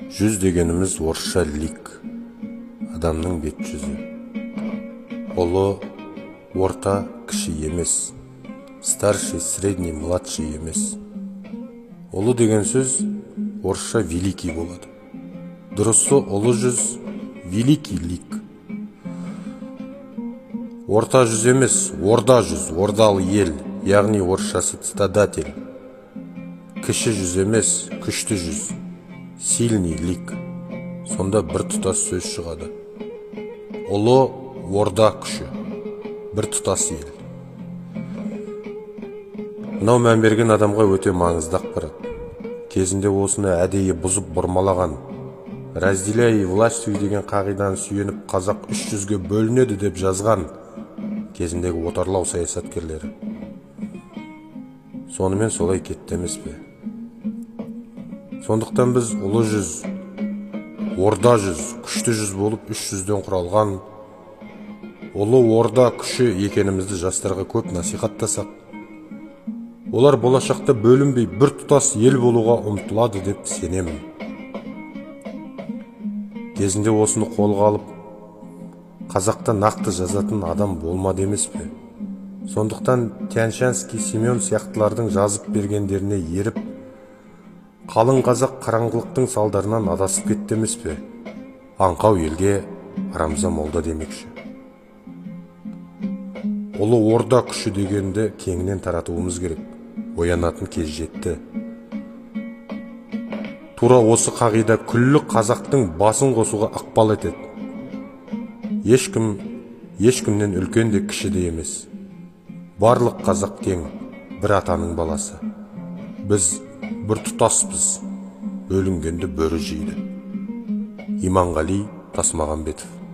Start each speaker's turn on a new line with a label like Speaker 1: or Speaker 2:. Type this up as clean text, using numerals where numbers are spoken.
Speaker 1: Жүз дегеніміз орысша лик, адамның бет жүзі. Ұлы, орта, кіші емес. Старший, средний, младший емес. Ұлы деген сөз орысша великий болады. Дұрысы ұлы жүз, великий лик. Орта жүз емес, орда жүз, ордалы ел, яғни орысшасы цитадель. Кіші жүз емес, күшті жүз, сильный лик. Сонда бір тұтас сөз шығады. Ұлы орда күші, бір тұтас ел. Мынау мән берген адамға өте маңызды ақпарат. Кезінде осыны әдейі бұзып бұрмалаған, разделяй и властвуй деген қағиданы сүйеніп қазақ 300-ге бөлінеді деп жазған кезіндегі отарлау саясаткерлері. Сонымен солай кетті емес пе? Сондықтан біз ұлы жүз, орда жүз, күшті жүз болып 300-ден құралған ұлы орда күші екенімізді жастарға көп насихаттасақ, олар болашақта бөлінбей бір тұтас ел болуға ұмтылады деп сенемін. Кезінде осыны қолға алып, қазақта нақты жазатын адам болмады емес пе? Сондықтан Тяньшанский Семен сияқтылардың жазып бергендеріне еріп, қалың қазақ қараңғылықтың салдарынан адасып кетті емес пе? Аңқау елге арамза молда демекші. Ұлы орда күші дегенді кеңінен таратуымыз керек. Оянатын кез жетті. Тура осы қағида күллі қазақтың басын қосуға ықпал етеді. Ешкім ешкімнен үлкен де кіші де емес. Барлық қазақ тең, бір атаның баласы. Біз бір тұтаспыз. Бөлінгенді бөрі жейді. Иманғали Тасмағамбетов.